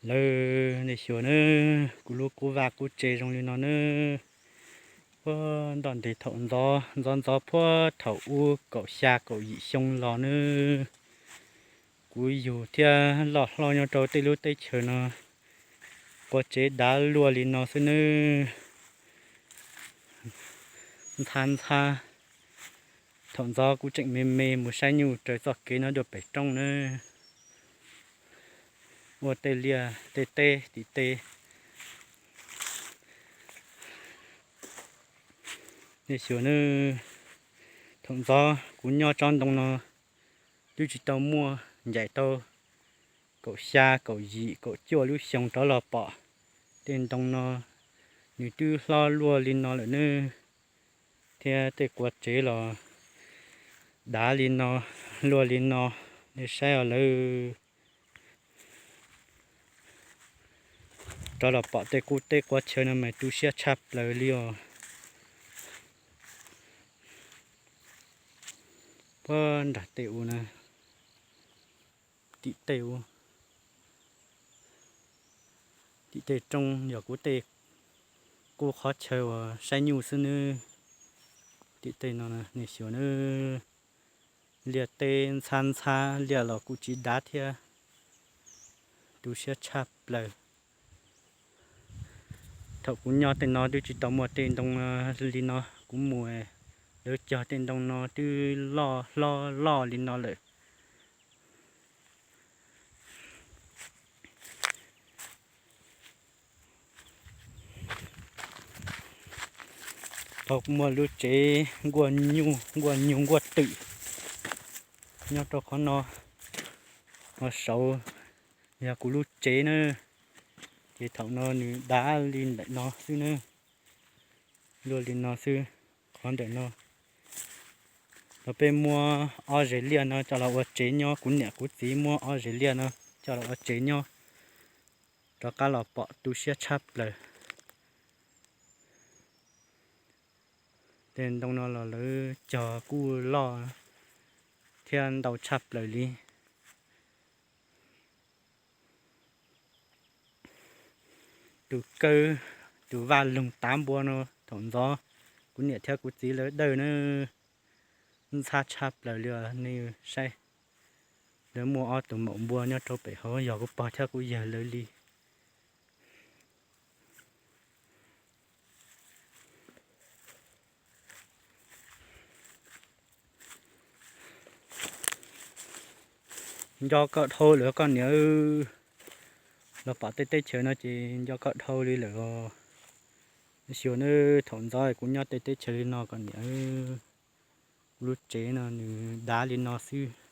Lawv nej xyuas nawb, kuv lub qub vaj qub tsev zoo li no nawb. Puag nroj ntev thaum ntxov ntxov ntxov puag thaum ub kaum xya kaum yim xyoo los nawb, kuv yug thiab loj hlob nyob rau tej lub teb chaws no, qua tsev dav luaj li no xwb nawb. Ntxhab ntxhab, thaum ntxov kuv tseem me me mus saib nyuj raws txoj kev no dua pem roob nawb, ua tej liaj tej teb tim teb. Nej xyuas nawb, thaum ntxov kuv nyob tsob ntoo no twb tsis tau muaj, ncaim tau kaum xya kaum yim kaum cuaj lub xyoo rov los pom tej ntoo no nws twb hlob luaj li no lawm nawb, thiab tej qua tsev los dav li no, luaj li no. Nej saib os lawv, rov los pom tej qub teb qua chaw no mas tu siab tshaj plaws li os. Puag nram tej ub na, tim tej ub, tim tej roob yog kuv tej qub qhov chaw uas saib nyuj xwb nawb. Tim tej no nej xyuas nawb, liaj teb ntxhab ntxhab, liaj los kuj tsis dav thiab, tu siab tshaj plaws. Thaum kuv nyob tej no twb tsis tau muaj tej ntoo li no, kuv mus lawv cog tej ntoo no twb loj hlob loj li no lawm. Tau muaj lub tsev nkuaj nyuj nkuaj nyuj nkuaj twm nyob rau qhov no, ho saud yog kuv lub tsev na. Ces thaum no nws dav li ntawm no xwb na, luaj li no xwb. Qhov ntawm no los peb muab ob zeg liaj no coj los ua tsev nyob, kuv niam kuv txiv muab ob zeg liaj no coj los ua tsev nyob, rov qab los pom tu siab tshaj plaws. Tej ntoo no los lawv cog kuj loj thiab ntau tshaj plaws li. Tus kawg, tus vaj loog tav npua no thaum ntxov kuv niam thiab kuv txiv lawv dawj na, ntxhab tshaj plaws li os nej saib. Lawv muaj ob tug maum npua nyob rau pem hauv, yog kuv pog thiab kuv yawg lawv li. Nco koj dhau lawm koj niam. Los pom tej teb chaws no ces nco koj dhau li lawm os. Xyuas nawb, thaum ntxov kuv nyob tej teb chaws li no koj niam. Kuv lub tsev no nws dav li no xwb.